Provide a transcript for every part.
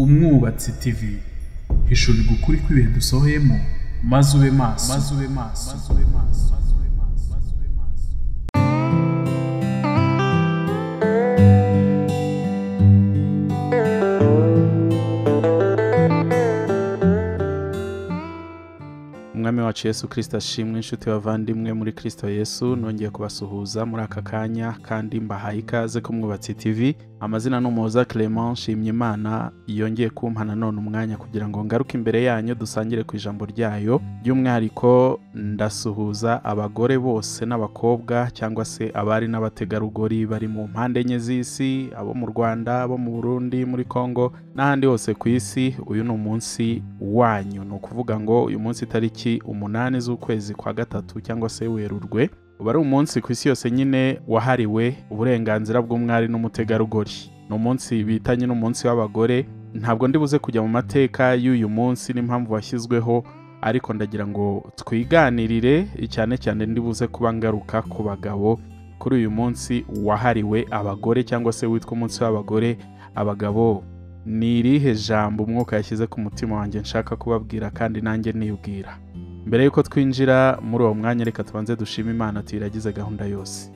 Umwubatsi TV hishurirwa ukuri kw'ibihe dusohoyemo, maze ube maso, maze ube maso, maze ube maso, maze ube maso, maze ube maso. Umwami wacu Yesu Kristo ashimwe. Inshuti bavandimwe muri Kristo Yesu, nongeye kubasuhuza muri aka kanya kandi mbahaye ikaze ku Mwubatsi TV. Amazina ni Umuhoza Clement. Nshimye Imana yongeye kumpa nanone umwanya kugira ngo ngaruke imbere yanyu dusangire ku ijambo ryayo. By'umwihariko ndasuhuza abagore bose n'abakobwa cyangwa se abari n'abategarugori bari mu mpande enye z'isi, abo mu Rwanda, abo mu Burundi, muri Kongo n'ahandi hose ku isi. Uyu ni umunsi wanyu, ni ukuvuga ngo uyu munsi tariki 8 z'ukwezi kwa 3 cyangwa se Werurwe, uba ari umunsi ku isi yose nyine wahariwe uburenganzira bw'umwari n'umutegarugori. Ni umunsi bitanye n'umunsi w'abagore. Ntabwo ndibuze kujya mu mateka y'uyu munsi n'impamvu washyizweho, ariko ndagira ngo twiganirire cyane cyane ndibuze kuba ngaruka ku bagabo kuri uyu munsi wahariwe abagore cyangwa se witwa umunsi w'abagore. Abagabo, ni irihe jambo umwuka yashyize ku mutima wanjye nshaka kubabwira kandi nanjye nibwira? Mbere yuko twinjira muri uwo mwanya, reka tubanze dushime Imana tuyiragize gahunda yose.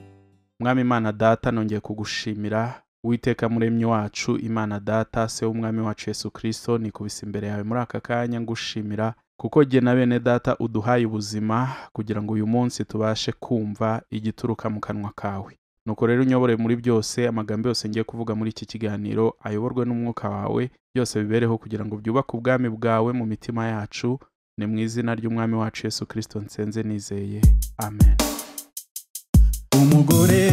Mwami Imana Data, nongeye kugushimira. Uwiteka muremyi wacu, Imana Data, se w'umwami wacu Yesu Kristo, nikubise imbere yawe muri aka kanya ngushimira kuko jye na bene data uduhaye ubuzima kugira ngo uyu munsi tubashe kumva igituruka mu kanwa kawe. Nuko rero unyobore muri byose, amagambo yose ngiye kuvuga muri iki kiganiro ayoborwe n'umwuka wawe, byose bibereho kugira ngo byubake ubwami bwawe mu mitima yacu. Ni mu izina ry'umwami wacu Yesu Kristo nsenze nizeye, amen. Umugore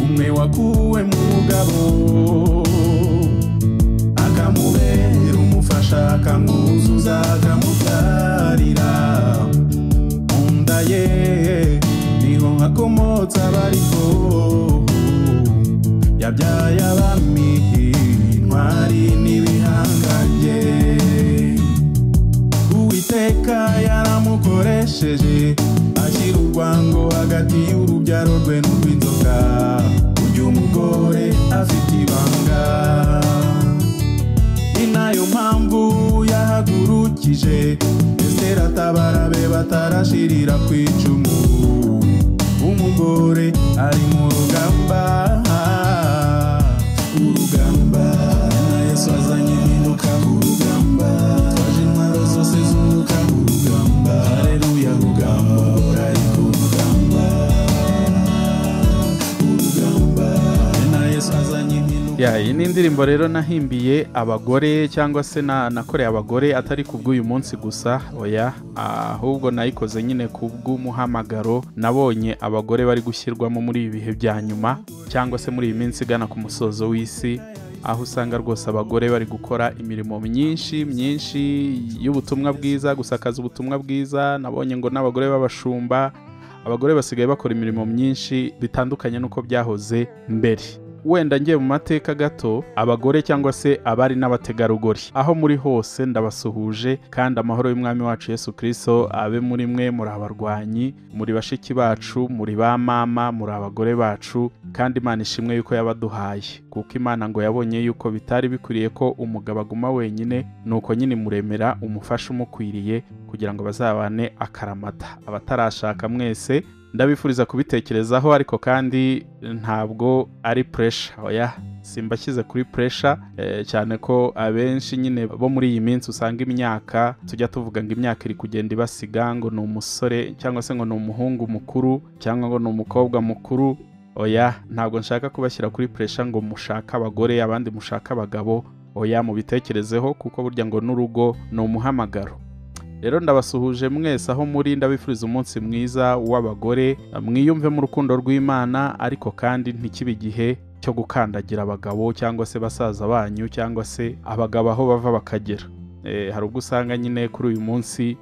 umwe wakuwe mu mugabo akamubera umufasha, akamwuzuza, akamubyarira mu nda ye niho hakomotse abariho, yabyaye abami, intwari n'ibihangange. Uwiteka yaramukoresheje ashyira urwango hagati y'urubyaro rwe n'urw'inzoka. Uyu mugore afite ibanga, ni nayo mpamvu yahagurukije Esiteri atabara be batarashirira ku icumu. Umugore ari mu rugamba, urugamba na Yesu azanye impinduka ku rugamba, twaje intwaro zose z'umwuka ku rugamba, haleluya rugamba, umugore ari ku rugamba, urugamba na Yesu azanye impinduka. Ya, iyi ni indirimbo rero nahimbiye abagore cyangwa se nakoreye abagore, atari kubw'uyu munsi gusa, oya, ahubwo nayikoze nyine kubw'umuhamagaro nabonye abagore bari gushyirwamo muri ibi bihe bya nyuma cyangwa se muri iyi minsi igana ku musozo w'isi, aho usanga rwose abagore bari gukora imirimo myinshi myinshi y'ubutumwa bwiza, gusakaza ubutumwa bwiza. Nabonye ngo n'abagore b'abashumba, abagore basigaye bakora imirimo myinshi bitandukanye n'uko byahoze mbere. Wenda ngiye mu mateka gato, abagore cyangwa se abari n'abategarugori aho muri hose ndabasuhuje, kandi amahoro y'umwami wacu Yesu Kristo abe muri mwe. Muri abarwanyi, muri bashiki bacu, muri ba mama, muri abagore bacu, kandi Imana ishimwe yuko yabaduhaye, kuko Imana ngo yabonye yuko bitari bikwiriye ko umugabo aguma wenyine, nuko nyine muremera umufasha umukwiriye kugira ngo bazabane akaramata. Abatarashaka mwese ndabifuriza kubitekerezaho, ariko kandi ntabwo ari pressure, oya, simbashyize kuri pressure, cyane ko abenshi nyine bo muri iyi minsi usanga imyaka tujya tuvuga ngo imyaka iri kugenda ibasiga, ngo ni umusore cyangwa se ngo ni umuhungu mukuru cyangwa ngo ni umukobwa mukuru. Oya, ntabwo nshaka kubashyira kuri pressure ngo mushake abagore abandi mushake abagabo, oya, mubitekerezeho kuko burya ngo n'urugo ni umuhamagaro. Rero ndabasuhuje mwese aho muri, ndabifuriza umunsi mwiza w'abagore, mwiyumve mu rukundo rw'Imana, ariko kandi ntikibe igihe cyo gukandagira abagabo cyangwa se basaza banyu cyangwa se abagabo aho bava bakagera. Hari ubwo usanga nyine kuri uyu munsi,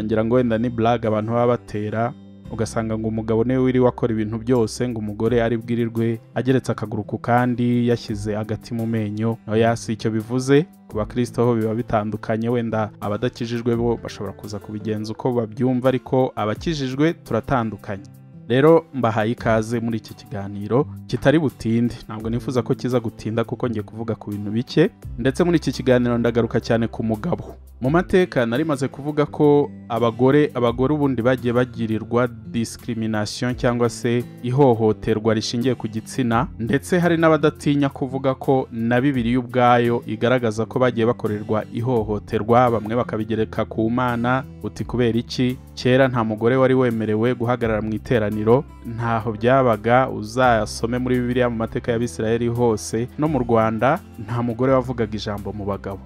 ngira ngo wenda ni blague abantu baba batera, ugasanga ngo umugabo niwe wiriwe akora ibintu byose, ngo umugore ari bwirirwe ageretse akaguru ku kandi yashyize agati mu menyo. Oya, si icyo bivuze. Ku bakristo ho biba bitandukanye, wenda abadakijijwe bo bashobora kuza kubigenza uko babyumva, ariko abakijijwe turatandukanye. Rero mbahaye ikaze muri iki kiganiro kitari butinde, ntabwo nifuza ko kiza gutinda kuko ngiye kuvuga ku bintu bike, ndetse muri iki kiganiro ndagaruka cyane ku mugabo. Mu mateka nari maze kuvuga ko abagore ubundi bagiye bagirirwa discrimination cyangwa se ihohoterwa rishingiye ku gitsina, ndetse hari n'abadatinya kuvuga ko na Bibiliya ubwayo igaragaza ko bagiye bakorerwa ihohoterwa, bamwe bakabigereka ku Mana uti kubera iki? Kera nta mugore wari wemerewe guhagarara mu iteraniro, ntaho byabaga. Uzasome muri Bibiliya mu mateka y'Abisirayeli hose no mu Rwanda nta mugore wavugaga ijambo mu bagabo,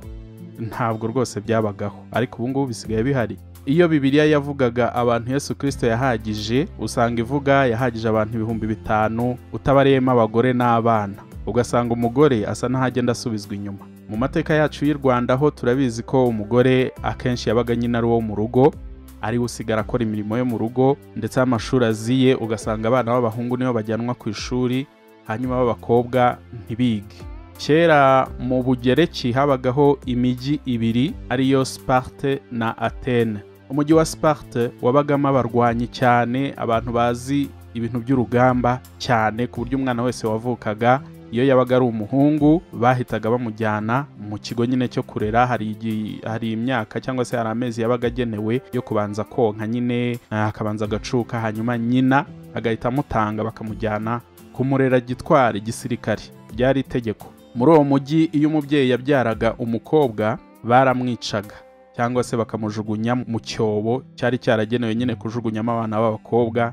ntabwo rwose byabagaho, ariko ubu ngubu bisigaye bihari. Iyo Bibiliya yavugaga abantu Yesu Kristo yahagije, usanga ivuga yahagije abantu 5000 utabariyemo abagore n'abana, ugasanga umugore asa n'ahagenda asubizwa inyuma. Mu mateka yacu y'u Rwanda ho turabizi ko umugore akenshi yabaga nyina ari uwo mu rugo, ari usigara akora imirimo yo mu rugo, ndetse amashuri aziye ugasanga abana b'abahungu nibo bajyanwa ku ishuri, hanyuma b'abakobwa ntibige. Kera mu Bugereki habagaho imijyi ibiri ariyo Sparte na Athene. Umujyi wa Sparte wabagamo abarwanyi cyane, abantu bazi ibintu by'urugamba cyane, ku buryo umwana wese wavukaga iyo yabaga ari umuhungu bahitaga bamujyana mu kigo nyine cyo kurera. Hari imyaka cyangwa se hari amezi yabaga agenewe yo kubanza konka nyine, akabanza agacuka, hanyuma nyina agahita amutanga bakamujyana kumurera gitwari igisirikare. Byari itegeko. Muri uwo mujyi iyo umubyeyi yabyaraga umukobwa baramwicaga cyangwa se bakamujugunya mu cyobo cyari cyaragenewe nyine kujugunyamo abana b'abakobwa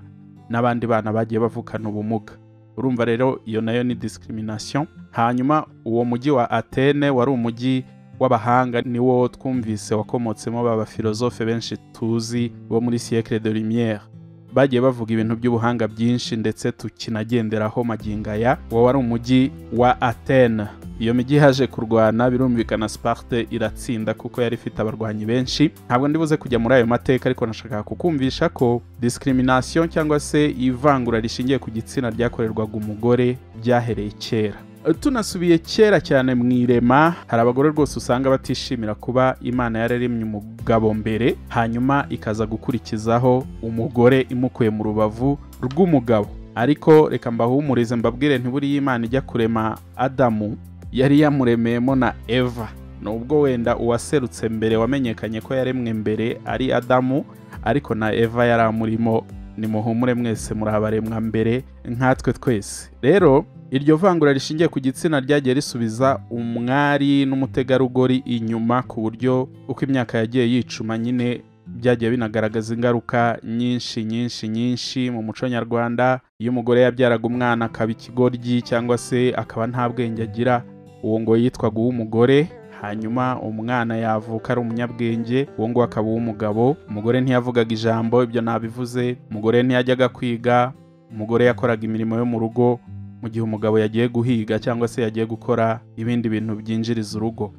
n'abandi bana bagiye bavukana ubumuga. Urumva rero iyo nayo ni discrimination. Hanyuma uwo mujyi wa Athene wari umujyi w'abahanga, niwo twumvise wakomotsemo baba filozofe benshi tuzi bo muri siècle de lumière, bagiye bavuga ibintu by'ubuhanga byinshi ndetse tukinagenderaho magingo aya. Uwo wari umujyi wa Athene. Iyo mijyi haje kurwana, birumvikana Sparte iratsinda kuko yari ifite abarwanyi benshi. Ntabwo ndibuze kujya muri ayo mateka, ariko nashaka kukumvisha ko discrimination cyangwa se ivangura rishingiye ku gitsina ryakorerwaga umugore byahereye kera. Tunasubiye kera cyane mu irema, hari abagore rwose usanga batishimira kuba Imana yararemye umugabo mbere, hanyuma ikaza gukurikizaho umugore imukuye mu rubavu rw'umugabo. Ariko reka mbahumurize mbabwire ntiburi Imana ijya kurema Adamu yari yamuremeyemo na Eva. Nubwo wenda uwaserutse mbere wamenyekanye ko yaremwe mbere ari Adamu, ariko na Eva yaramurimo. Nimuhumure mwese murabaremwa mbere nkatwe twese. Rero iryo vangura rishingiye ku gitsina ryagiye risubiza umwari n'umutegarugori inyuma, ku buryo uko imyaka yagiye yicuma nyine byagiye binagaragaza ingaruka nyinshi nyinshi nyinshi mu muco nyarwanda. Iyo umugore yabyaraga umwana akaba ikigoryi cyangwa se akaba nta bwenge agira, uwo ngo yitwaga uw'umugore. Hanyuma umwana yavuka ari umunyabwenge, uwo ngo akaba uw'umugabo. Umugore ntiyavugaga ijambo, ibyo nabivuze. Umugore ntiyajyaga kwiga, umugore yakoraga imirimo yo mu rugo mu gihe umugabo yagiye guhiga cyangwa se yagiye gukora ibindi bintu byinjiriza urugo.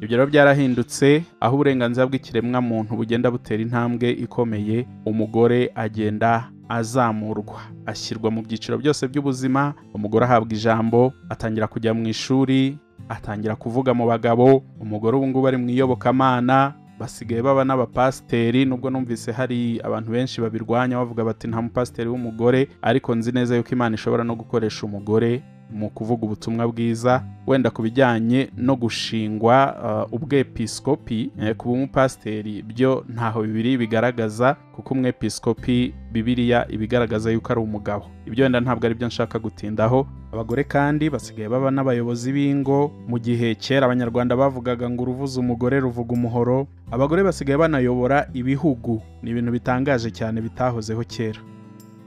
Ibyo rero byarahindutse, aho uburenganzira bw'ikiremwa muntu bugenda butera intambwe ikomeye, umugore agenda azamurwa, ashyirwa mu byiciro byose by'ubuzima. Umugore ahabwa ijambo, atangira kujya mu ishuri, atangira kuvuga mu bagabo. Umugore ubu ngubu ari mu iyobokamana, basigaye baba n'abapasiteri, nubwo numvise hari abantu benshi babirwanya bavuga bati nta mupasiteri w'umugore, ariko nzi neza yuko Imana ishobora no gukoresha umugore mu kuvuga ubutumwa bwiza. Wenda ku bijyanye no gushingwa ubwepiskopi, kuba umupasiteri byo ntaho Bibiliya bigaragaza, kuko umwepiskopi Bibiliya ibigaragaza yuko ari umugabo. Ibyo wenda ntabwo ari byo nshaka gutindaho. Abagore kandi basigaye baba n'abayobozi b'ingo. Mu gihe kera Abanyarwanda bavugaga ngo uruvuze umugore ruvuga umuhoro, abagore basigaye banayobora ibihugu. Ni ibintu bitangaje cyane bitahozeho kera.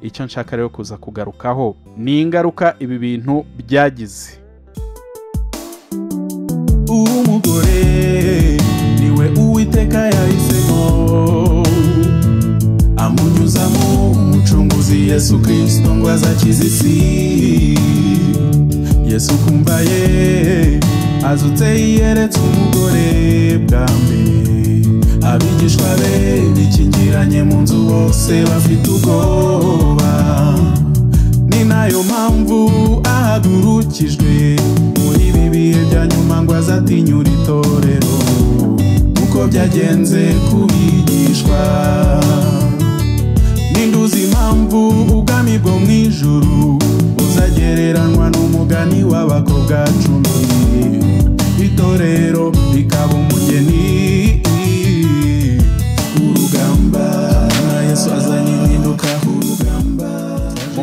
Icyo nshaka rero kuza kugarukaho ni ingaruka ibi bintu byagize. Umugore niwe Uwiteka yahisemo, amunyuzamo umucunguzi Yesu Kristo ngo azakize isi. Yesu kumbaye azutse yiyeretse umugore bwa mbere, abigishwa be bikingiranye mu nzu bose bafite ubwoba. Ni nayo mpamvu ahagurukijwe muri ibi bihe bya nyuma ngo azatinyura itorero, uko byagenze ku bigishwa. Ninduzi impamvu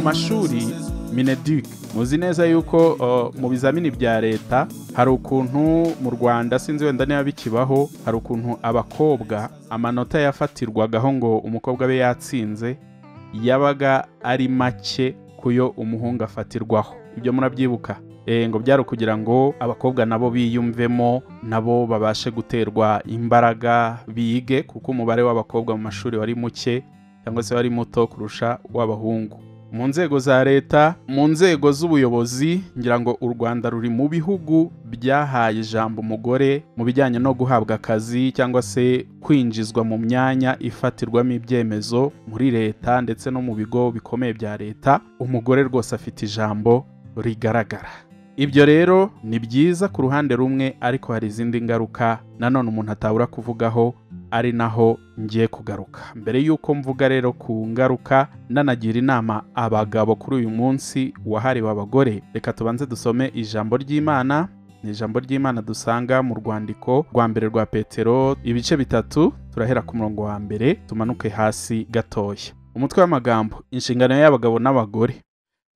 Mu mashuri, MINEDUC, muzi neza yuko mu bizamini bya leta hari ukuntu mu Rwanda, sinzi wenda niba bikibaho, hari ukuntu abakobwa amanota yafatirwagaho ngo umukobwa abe yatsinze yabaga ari make kuyo umuhungu afatirwaho. Ibyo murabyibuka? Ngo byari ukugira ngo abakobwa nabo biyumvemo, nabo babashe guterwa imbaraga bige, kuko umubare w'abakobwa mu mashuri wari muke cyangwa se wari muto kurusha uw'abahungu. Mu nzego za leta, mu nzego z'ubuyobozi, ngira ngo u Rwanda ruri mu bihugu byahaye ijambo umugore mu bijyanye no guhabwa akazi cyangwa se kwinjizwa mu myanya ifatirwamo ibyemezo muri leta ndetse no mu bigo bikomeye bya leta. Umugore rwose afite ijambo rigaragara. Ibyo rero ni byiza ku ruhande rumwe, ariko hari izindi ngaruka nanone umuntu atabura kuvugaho, ari naho ngiye kugaruka. Mbere y'uko mvuga rero ku ngaruka, nanagira inama abagabo kuri uyu munsi wahariwe abagore, reka tubanze dusome ijambo ry'Imana. Ni ijambo ry'Imana dusanga mu rwandiko rwa mbere rwa Petero, ibice 3, turahera ku murongo wa mbere tumanuke hasi gatoya. Umutwe w'amagambo: inshingano y'abagabo n'abagore.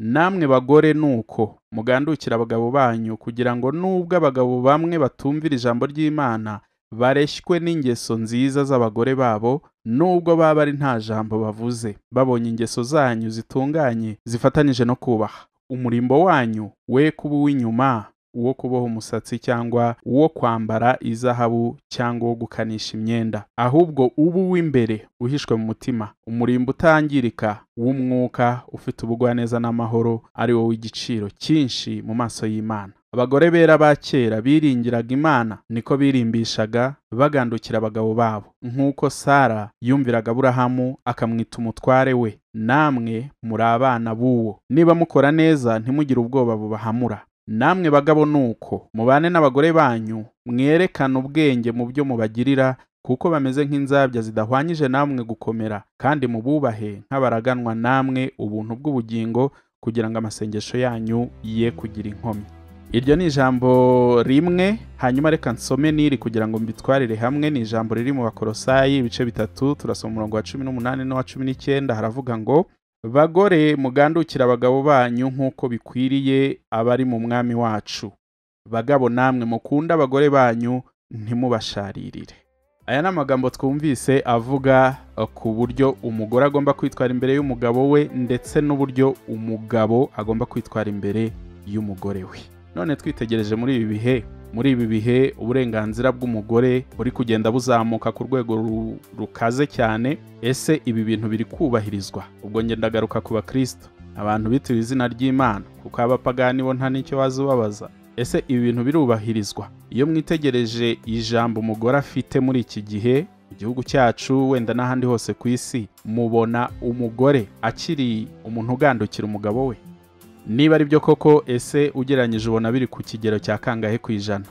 Namwe bagore nuko mugandukira abagabo banyu, kugira ngo nubwo abagabo bamwe batumvira ijambo ry'Imana, bareshywe n'ingeso nziza z'abagore babo, nubwo baba ari nta jambo bavuze, babonye ingeso zanyu zitunganye zifatanije no kubaha. Umurimbo wanyu we kuba uw'inyuma, uwo kuboha umusatsi cyangwa uwo kwambara izahabu cyangwa uwo gukanisha imyenda, ahubwo ubu uw'imbere uhishwe mu mutima, umurimbo utangirika w'umwuka ufite ubugwaneza n'amahoro, ari wo w'igiciro cyinshi mu maso y'Imana. Abagore bera ba kera biringiraga Imana, niko birimbishaga bagandukira abagabo babo, nk'uko Sara yumviraga Aburahamu akamwita umutware we. Namwe muri abana b'uwo, niba mukora neza ntimugire ubwoba bubahamura. Namwe bagabo nuko mubane n'abagore banyu, mwerekane ubwenge mu byo mubagirira, kuko bameze nk'inzabya zidahwanyije namwe gukomera, kandi mububahe nk'abaraganwa namwe ubuntu bw'ubugingo, kugira ngo amasengesho yanyu ye kugira inkomyi. Iryo ni ijambo rimwe, hanyuma reka nsome n'iri kugira ngo mbitwarire hamwe. Ni ijambo riri mu Bakolosayi ibice 3, turasoma umurongo wa 18 n'uwa 19. Haravuga ngo: bagore mugandukira abagabo banyu nk'uko bikwiriye abari mu mwami wacu. Bagabo namwe mukunda abagore banyu, ntimubasharirire. Aya ni amagambo twumvise avuga ku buryo umugore agomba kwitwara imbere y'umugabo we, ndetse n'uburyo umugabo agomba kwitwara imbere y'umugore we. None twitegereje muri ibi bihe uburenganzira bw'umugore buri kugenda buzamuka ku rwego rukaze cyane. Ese ibi bintu biri kubahirizwa? Ubwo ngenda ndagaruka ku bakristo, abantu bitiriwe izina ry'Imana, kuko abapagani bo nta n'icyo bazubabaza. Ese ibi bintu birubahirizwa? Iyo mwitegereje ijambo umugore afite muri iki gihe mu gihugu cyacu, wenda n'ahandi hose ku isi, mubona umugore akiri umuntu ugandukira umugabo we? Niba ari byo koko, ese ugereranyije ubona biri ku kigero cya kangahe ku ijana?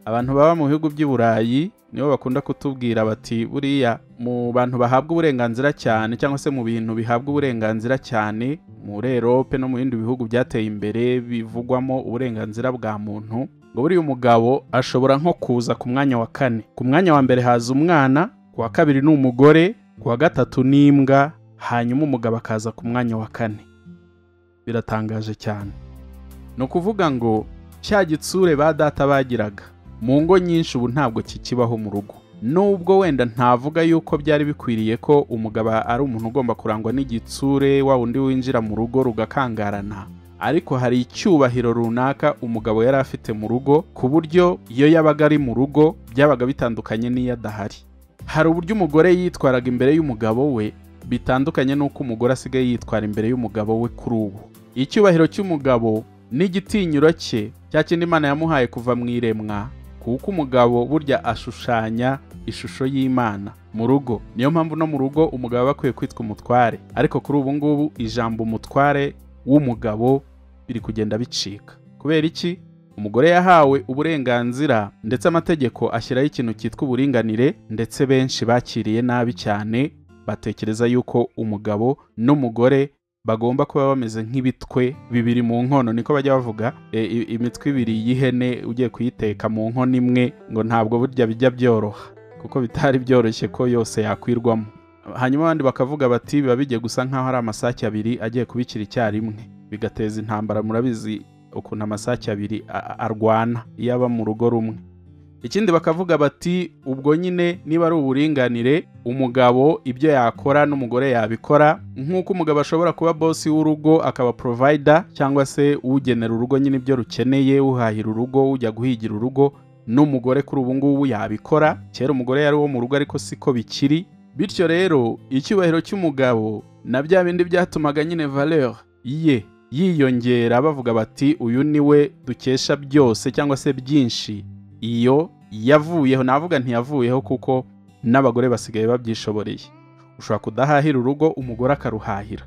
Abantu baba mu bihugu by'i Burayi nibo bakunda kutubwira bati buriya mu bantu bahabwa uburenganzira cyane, cyangwa se mu bintu bihabwa uburenganzira cyane muri Europe no mu bindi bihugu byateye imbere bivugwamo uburenganzira bwa muntu, ngo buriya umugabo ashobora nko kuza ku mwanya wa 4. Ku mwanya wa mbere haza umwana, ku wa 2 ni umugore, ku wa 3 ni imbwa, hanyuma umugabo akaza ku mwanya wa 4. Biratangaje cyane. No kuvuga ngo cya gitsure ba data bagiraga mu ngo nyinshi ubu ntabwo kikibaho mu rugo. Nubwo wenda ntavuga yuko byari bikwiriye ko umugabo ari umuntu ugomba kurangwa n'igitsure, wa wundi winjira mu rugo rugakangarana, ariko hari icyubahiro runaka umugabo yari afite mu rugo, ku buryo iyo yabaga ari mu rugo byabaga bitandukanye n'iyo adahari. Hari uburyo umugore yitwaraga imbere y'umugabo we bitandukanye n'uko umugore asigaye yitwara imbere y'umugabo we kuri ubu. Icyubahiro cy'umugabo n'igitinyiro cye, cya kindi Imana yamuhaye kuva mu iremwa, kuko umugabo burya ashushanya ishusho y'Imana mu rugo. Niyo mpamvu no mu rugo umugabo aba akwiye kwitwa umutware, ariko kuri ubu ngubu ijambo umutware w'umugabo biri kugenda bicika. Kubera iki? Umugore yahawe uburenganzira, ndetse amategeko ashyiraho ikintu cyitwa uburinganire, ndetse benshi bakiriye nabi cyane, batekereza yuko umugabo n'umugore bagomba kuba bameze nk'ibitwe bibiri mu nkono, niko bajya bavuga, imitwe ibiri y'ihene ugiye kuyiteka mu nkono imwe, ngo ntabwo burya bijya byoroha, kuko bitari byoroshye ko yose yakwirwamo. Hanyuma abandi bakavuga bati biba bigiye gusa nk'aho ari amasake abiri agiye kubikira icyarimwe, bigateza intambara. Murabizi ukuntu amasake abiri arwana iyo aba mu rugo rumwe. Ikindi bakavuga bati ubwo nyine niba ari uburinganire, umugabo ibyo yakora n'umugore yabikora, nk'uko umugabo ashobora kuba bosi w'urugo akaba provider cyangwa se ugenera urugo nyine ibyo rukeneye, uhahira urugo, ujya guhigira urugo, n'umugore kuri ubu ngubu yabikora. Kera umugore yari uwo mu rugo ariko siko bikiri. Bityo rero icyubahiro cy'umugabo na bya bindi byatumaga nyine valeur ye yiyongera, bavuga bati uyu niwe dukesha byose cyangwa se byinshi, iyo yavuyeho. Navuga ntiyavuyeho kuko n'abagore basigaye babyishoboreye. Ushobora kudahahira urugo, umugore akaruhahira.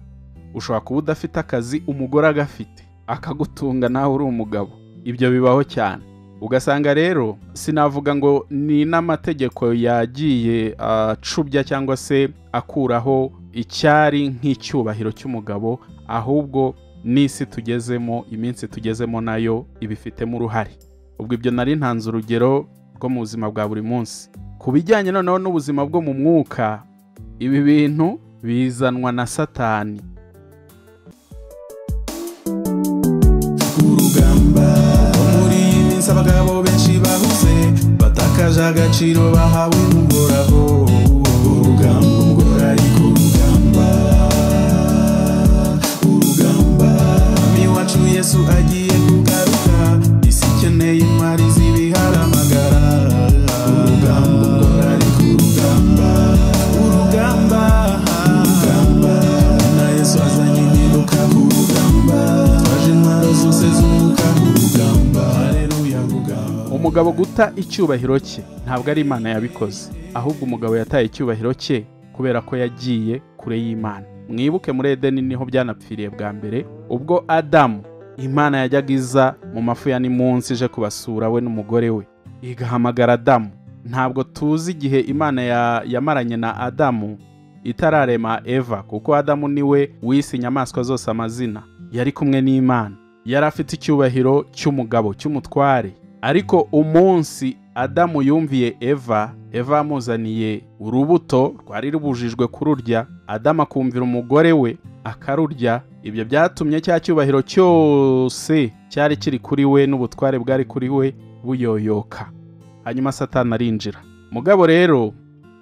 Ushobora kuba udafite akazi, umugore agafite, akagutunga nawe uri umugabo. Ibyo bibaho cyane. Ugasanga rero sinavuga ngo ni n'amategeko yagiye acubya cyangwa se akuraho icyari nk'icyubahiro cy'umugabo, ahubwo n'isi tugezemo, iminsi tugezemo nayo ibifitemo uruhare. Ubwo ibyo nari ntanze urugero rwo mu buzima bwa buri munsi. Ku bijyanye noneho n'ubuzima bwo mu mwuka, ibi bintu bizanwa na Satani. Urugamba muri iyi minsi abagabo benshi bahuze, batakaje agaciro bahawe n'Uhoraho. Urugamba umugore ari ku rugamba, urugamba Mwami wacu Yesu agiye kugaruka, isi ikeneye intwari z'ibiharamagara. Urugamba umugore ari ku rugamba, urugamba, urugamba na Yesu azanye impinduka ku rugamba, twaje intwaro zose z'umwuka ku rugamba. Haleluya rugamba. Umugabo guta icyubahiro cye ntabwo ari Imana yabikoze, ahubwo umugabo yataye icyubahiro cye kubera ko yagiye kure y'Imana. Mwibuke muri Edeni niho byanapfiriye bwa mbere, ubwo Adamu Imana yajyaga iza mu mafu ya nimunsi ije kubasura we n'umugore we, igahamagara Adamu. Ntabwo tuzi igihe Imana yamaranye na Adamu itararema Eva, kuko Adamu niwe wise inyamaswa zose amazina. Yari kumwe n'Imana, yari afite icyubahiro cy'umugabo, cy'umutware. Ariko umunsi Adamu yumviye Eva, Eva amuzaniye urubuto rwari rubujijwe kururya, Adamu akumvira umugore we akarurya, ibyo byatumye cya cyubahiro cyose cyari kiri kuri we n'ubutware bwari kuri we buyoyoka. Hanyuma Satani arinjira. Mugabo rero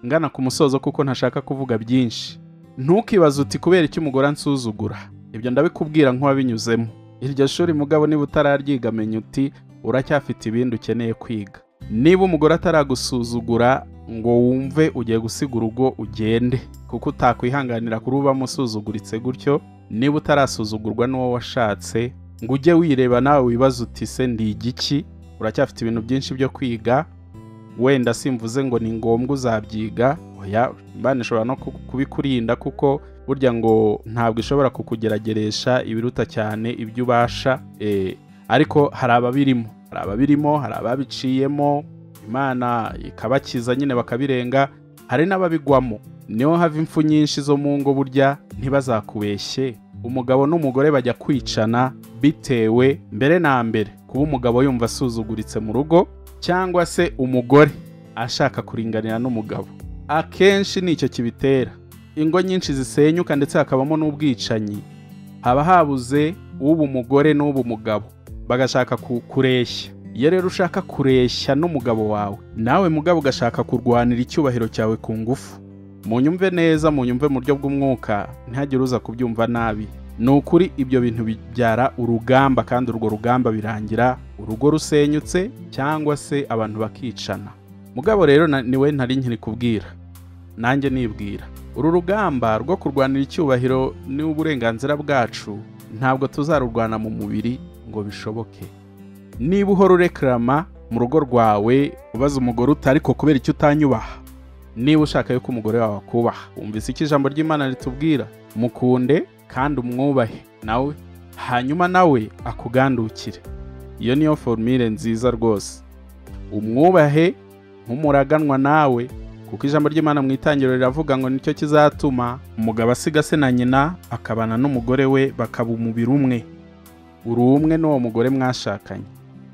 ngana ku musozo kuko ntashaka kuvuga byinshi, ntukibaze uti kubera iki umugore ansuzugura. Ibyo ndabikubwira nk'uwabinyuzemo. Iryo shuri mugabo niba utararyiga menya uti uracyafite ibindi ukeneye kwiga. Niba umugore ataragusuzugura ngo wumve ugiye gusiga urugo ugende, kuko utakwihanganira kurubamo usuzuguritse gutyo. Niba utarasuzugurwa n'uwo washatse ngo ujye wireba nawe wibaze uti se ndi igiki, uracyafite ibintu byinshi byo kwiga. Wenda simvuze ngo ni ngombwa uzabyiga, oya, Imana ishobora no kubikurinda, kuko burya ngo ntabwo ishobora kukugerageresha ibiruta cyane ibyo ubasha. Ariko hari ababirimo, hari ababirimo, hari ababiciyemo, Imana ikabakiza nyine bakabirenga, hari n'ababigwamo. Niho hava impfu nyinshi zo mu ngo. Burya ntibazakubeshye, umugabo n'umugore bajya kwicana bitewe mbere na mbere kuba umugabo yumva asuzuguritse mu rugo, cyangwa se umugore ashaka kuringanira n'umugabo. Akenshi nicyo kibitera. Ingo nyinshi zisenyuka ndetse hakabamo n'ubwicanyi, haba habuze ubu umugore n'ubu umugabo, bagashaka kureshya. Iyo rero ushaka kureshya n'umugabo wawe, nawe mugabo ugashaka kurwanira icyubahiro cyawe ku ngufu, munyumve neza, munyumve mu buryo bw'umwuka, ntihagire uza kubyumva nabi. Ni ukuri ibyo bintu bibyara urugamba, kandi urwo rugamba birangira urugo rusenyutse cyangwa se abantu bakicana. Mugabo rero niwe ntari nkiri kubwira, nanjye nibwira, uru rugamba rwo kurwanira icyubahiro n'uburenganzira bwacu ntabwo tuzarurwana mu mubiri ngo bishoboke. Niba uhora ureklama mu rugo rwawe ubaza umugore uti ariko kubera icyo utanyubaha, niba ushaka yuko umugore wawe akubaha, wumvise icyo ijambo ry'Imana ritubwira, mukunde kandi umwubahe nawe, hanyuma nawe akugandukire. Iyo niyo formule nziza rwose. Umwubahe nk'umuraganwa nawe, kuko ijambo ry'Imana mu itangiriro riravuga ngo nicyo kizatuma umugabo asiga se na nyina akabana n'umugore we bakaba umubiri umwe. Uri umwe n'uwo mugore mwashakanye,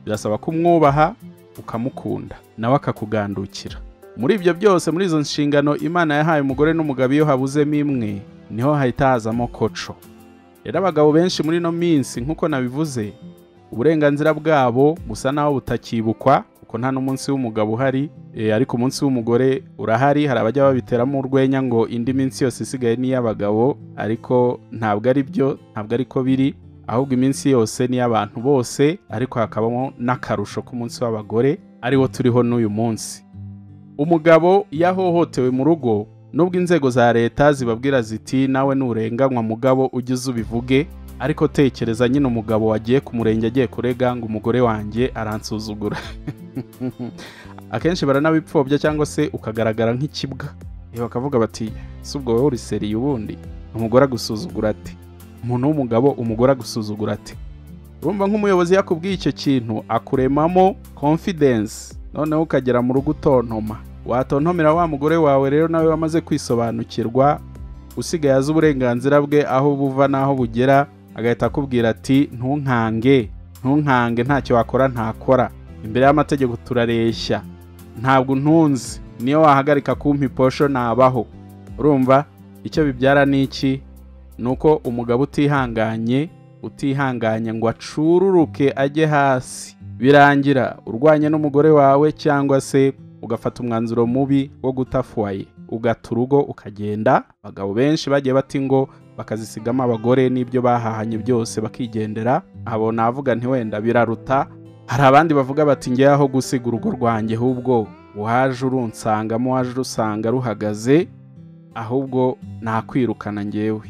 birasaba kumwubaha ukamukunda, nawe akakugandukira. Muri ibyo byose, muri izo nshingano Imana yahaye umugore n'umugabo, iyo habuzemo imwe niho hahita hazamo koco. Rero abagabo benshi muri ino minsi, nk'uko nabivuze, uburenganzira bwabo busa naho butakibukwa, kuko nta n'umunsi w'umugabo uhari, ariko umunsi w'umugore urahari. Hari abajya babiteramo urwenya ngo indi minsi yose isigaye ni iy'abagabo, ariko ntabwo ari byo, ntabwo ariko biri. Ahubwo iminsi yose ni iy'abantu bose, ariko hakabamo n'akarusho k'umunsi w'abagore ariwo turiho n'uyu munsi. Umugabo iyo ahohotewe mu rugo, nubwo inzego za leta zibabwira ziti nawe nurenganywa mugabo ujye ubivuge, ariko tekereza nyine umugabo wagiye ku murenge agiye kurega ngo umugore wanjye aransuzugura. Akenshi baranabipfobya cyangwa se ukagaragara nk'ikibwa. Bakavuga bati si ubwo wowe uri seriye, ubundi umugore agusuzugura ati, umuntu w'umugabo umugore agusuzugura ati. Urumva nk'umuyobozi yakubwiye icyo kintu akuremamo confidence, noneho ukagera mu rugo utontoma. Watontomera wa mugore wawe rero nawe wamaze kwisobanukirwa, usigaye azi uburenganzira bwe aho buva n'aho bugera, agahita akubwira ati ntunkange, ntunkange, ntacyo wakora ntakora, imbere y'amategeko turareshya, ntabwo ntunzi, niyo wahagarika kumpa iposho nabaho. Urumva icyo bibyara ni iki? Nuko umugabo utihanganye ngo acururuke ajye hasi, birangira urwanye n'umugore wawe, cyangwa se ugafata umwanzuro mubi wo guta foyer, ugata urugo ukagenda. Abagabo benshi bagiye bati ngo bakazisigamo abagore n'ibyo bahahanye byose bakigendera. Abo navuga nti wenda biraruta. Hari abandi bavuga bati ngiye aho gusiga urugo rwanjye, ahubwo waje urunsangamo, waje urusanga ruhagaze, ahubwo nakwirukana ngewe.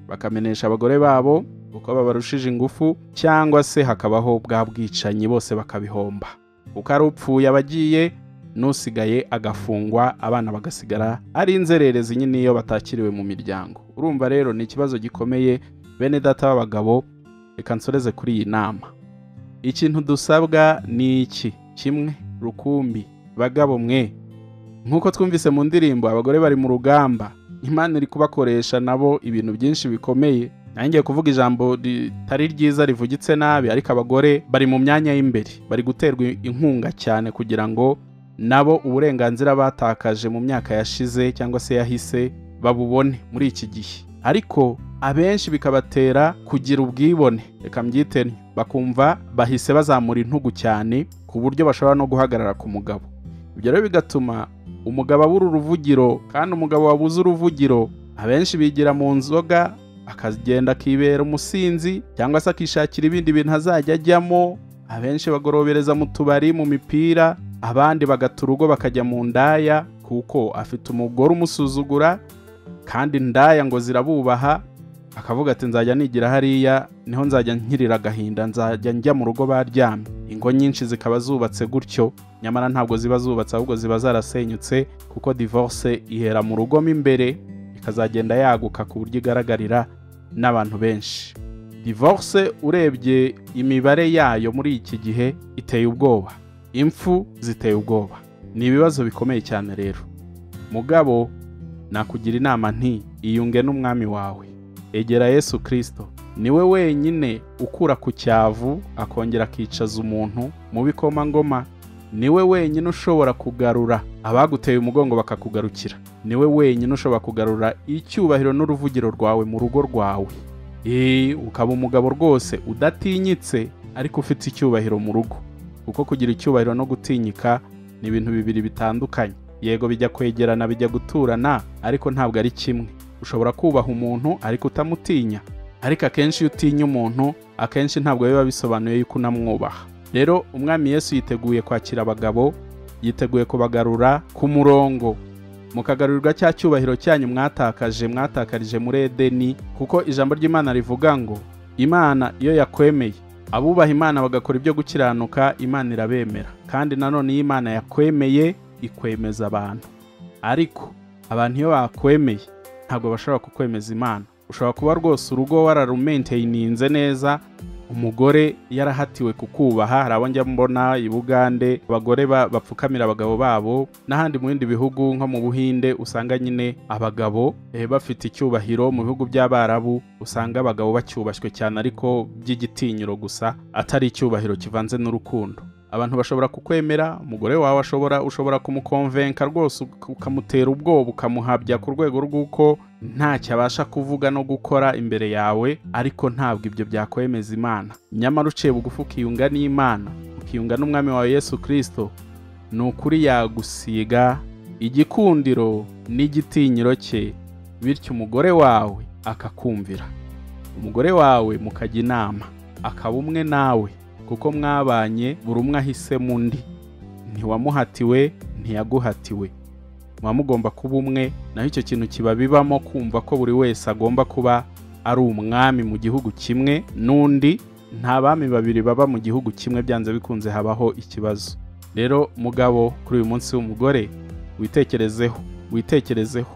Bakamenesha abagore babo uko babarushije ingufu, cyangwa se hakabaho bwa bwicanyi bose bakabihomba. Uko ari upfuye abagiye, nusigaye agafungwa, abana bagasigara ari inzererezi nyine iyo batakiriwe mu miryango. Urumva rero ni ikibazo gikomeye. Bene data b'abagabo, reka nsoreze kuri iyi nama. Ikintu dusabwa ni iki kimwe rukumbi, bagabo mwe. Nkuko twumvise mu ndirimbo, abagore bari mu rugamba, Imana iri kubakoresha nabo ibintu byinshi bikomeye. Nangiye kuvuga ijambo ritari ryiza rivugitse nabi, ariko abagore bari mu myanya y'imbere, bari guterwa inkunga cyane kugira ngo nabo uburenganzira batakaje mu myaka yashize cyangwa se yahise babubone muri iki gihe. Ariko abenshi bikabatera kugira ubwibone, reka mbyite, bakumva bahise bazamura intugu cyane ku buryo bashobora no guhagarara ku mugabo. Ibyo rero bigatuma umugabo abura uruvugiro, kandi umugabo wabuze uruvugiro abenshi bigira mu nzoga, akagenda akibera umusinzi cyangwa se akishakira ibindi bintu azajya ajyamo. Abenshi bagorobereza mu tubari, mu mipira, abandi bagata urugo bakajya mu ndaya, kuko afite umugore umusuzugura, kandi indaya ngo zirabubaha. Akavuga ati nzajya nigira hariya, niho nzajya nkirira agahinda, nzajya njya mu rugo baryamye. Ingo nyinshi zikaba zubatse gutyo, nyamara ntabwo ziba zubatse, ahubwo ziba zarasenyutse, kuko divorce ihera mu rugo mo imbere ikazagenda yaguka ku buryo igaragarira n'abantu benshi. Divorce urebye imibare yayo muri iki gihe iteye ubwoba, impfu ziteye ubwoba, ni ibibazo bikomeye cyane. Rero mugabo, nakugira inama nti iyunge n'umwami wawe, egera Yesu Kristo, niwe wenyine ukura ku cyavu akongera akicaza umuntu mu bikomangoma, niwe wenyine ushobora kugarura abaguteye umugongo bakakugarukira, niwe wenyine ushobora kugarura icyubahiro n'uruvugiro rwawe mu rugo rwawe. Ukaba umugabo rwose udatinyitse ariko ufite icyubahiro mu rugo, kuko kugira icyubahiro no gutinyika ni ibintu bibiri bitandukanye. Yego bijya kwegerana, bijya guturana, ariko ntabwo ari kimwe. Ushobora kubaha umuntu ariko utamutinya, ariko akenshi iyo utinya umuntu akenshi ntabwo biba bisobanuye yuko unamwubaha. Rero umwami Yesu yiteguye kwakira abagabo, yiteguye kubagarura ku murongo, mukagarurirwa cya cyubahiro cyanyu mwatakaje, mwatakarije muri Edeni. Kuko ijambo ry'Imana rivuga ngo Imana iyo yakwemeye, abubaha Imana bagakora ibyo gukiranuka, Imana irabemera. Kandi nanone iyo Imana yakwemeye ikwemeza abantu, ariko abantu iyo bakwemeye ntabwo bashobora kukwemeza Imana. Ushobora kuba rwose urugo wararumaintaininze neza, umugore yarahatiwe kukubaha. Hari abo njya mbona i Bugande abagore bapfukamira abagabo babo, n'ahandi mu bindi bihugu nko mu Buhinde usanga nyine abagabo bafite icyubahiro. Mu bihugu by'Abarabu usanga abagabo bacyubashywe cyane, ariko by'igitinyiro gusa, atari icyubahiro kivanze n'urukundo. Abantu bashobora kukwemera, umugore wawe ushobora kumukonvenka rwose, ukamutera ubwoba, ukamuhabya ku rwego rw'uko ntacyo abasha kuvuga no gukora imbere yawe, ariko ntabwo ibyo byakwemeza Imana. Nyamara uciye bugufi ukiyunga n'Imana, ukiyunga n'umwami wawe Yesu Kristo, ni ukuri yagusiga igikundiro n'igitinyiro cye, bityo umugore wawe akakumvira. Umugore wawe mukajya inama, akaba umwe nawe, kuko mwabanye buri umwe ahisemo undi. Ntiwamuhatiwe, ntiyaguhatiwe, muba mugomba kuba umwe. Naho icyo kintu kiba bibamo kumva ko buri wese agomba kuba ari umwami mu gihugu kimwe n'undi. Nta bami babiri baba mu gihugu kimwe, byanze bikunze habaho ikibazo. Rero mugabo, kuri uyu munsi w'umugore, witekerezeho, witekerezeho.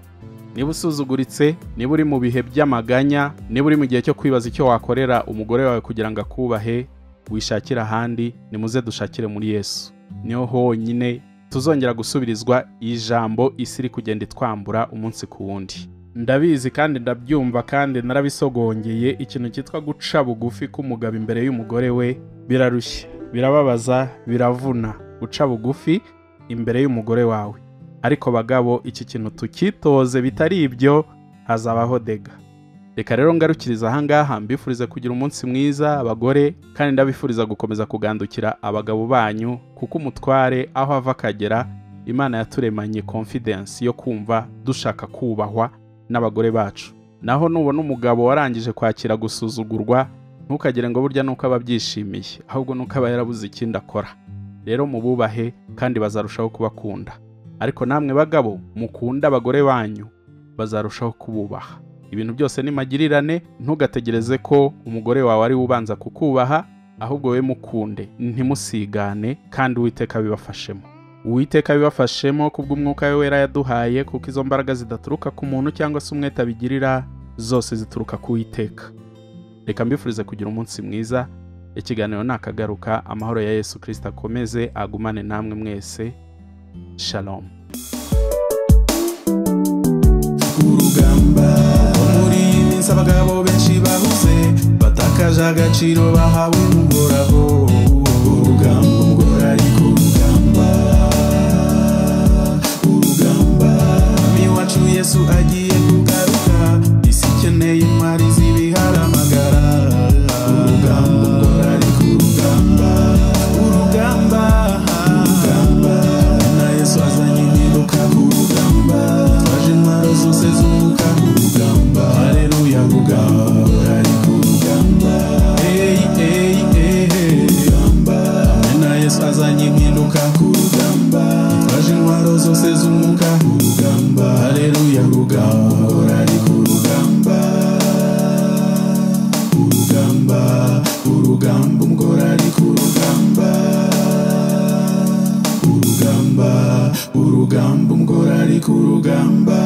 Niba usuzuguritse, niba uri mu bihe by'amaganya, niba uri mu gihe cyo kwibaza icyo wakorera umugore wawe kugira ngo akubahe, wishakira ahandi. Nimuze dushakire muri Yesu, niho honyine tuzongera gusubirizwa ijambo isi iri kugenda itwambura umunsi ku wundi. Ndabizi kandi ndabyumva kandi narabisogongeye, ikintu cyitwa guca bugufi k'umugabo imbere y'umugore we birarushya, birababaza, biravuna guca bugufi imbere y'umugore wawe. Ariko bagabo, iki kintu tukitoze, bitari ibyo hazabaho dega. Reka rero ngarukiriza ahangaha, mbifurize kugira umunsi mwiza abagore, kandi ndabifuriza gukomeza kugandukira abagabo banyu, kuko umutware aho ava akagera, Imana yaturemanye confidence yo kumva dushaka kubahwa n'abagore bacu. Naho nubona umugabo warangije kwakira gusuzugurwa, ntukagire ngo burya nuko aba abyishimiye, ahubwo nuko aba yarabuze ikindi akora. Rero mububahe kandi bazarushaho kubakunda. Ariko namwe bagabo, mukunda abagore banyu, bazarushaho kububaha. Ibintu byose ni magirirane, ntugategereze ko umugore wawe ari ubanza kukubaha, ahubwo we mukunde, ntimusigane, kandi Uwiteka bibafashemo. Uwiteka bibafashemo kubw'umwuka we wera yaduhaye, kuko izo mbaraga zidaturuka ku muntu cyangwa se umwete abigirira, zose zituruka ku Uwiteka. Reka mbifurize kugira umunsi mwiza. Ikiganiro nakagaruka. Amahoro ya Yesu Kristo akomeze agumane namwe mwese. Shalom. Urugamba muri iyi minsi abagabo benshi bahuze, batakaje agaciro bahawe n'Uhoraho. Urugamba umugore ari ku rugamba, urugamba Mwami wacu Yesu agiye kugaruka, isi ikeneye intwari z'ibiharamagara. Urugamba umugore ari ku rugamba, urugamba, urugamba na Yesu azanye impinduka ku rugamba, twaje intwaro zose zunguka ku rugamba. Haleluya, rugamba umugore ari ku rugamba, hey, hey, hey, hey. Urugamba na Yesu azanye impinduka ku rugamba, twaje intwaro zose zunguka ku rugamba. Haleluya, rugamba umugore ari ku rugamba, urugamba, urugamba umugore ari ku rugamba, urugamba, urugamba umugore ari ku rugamba.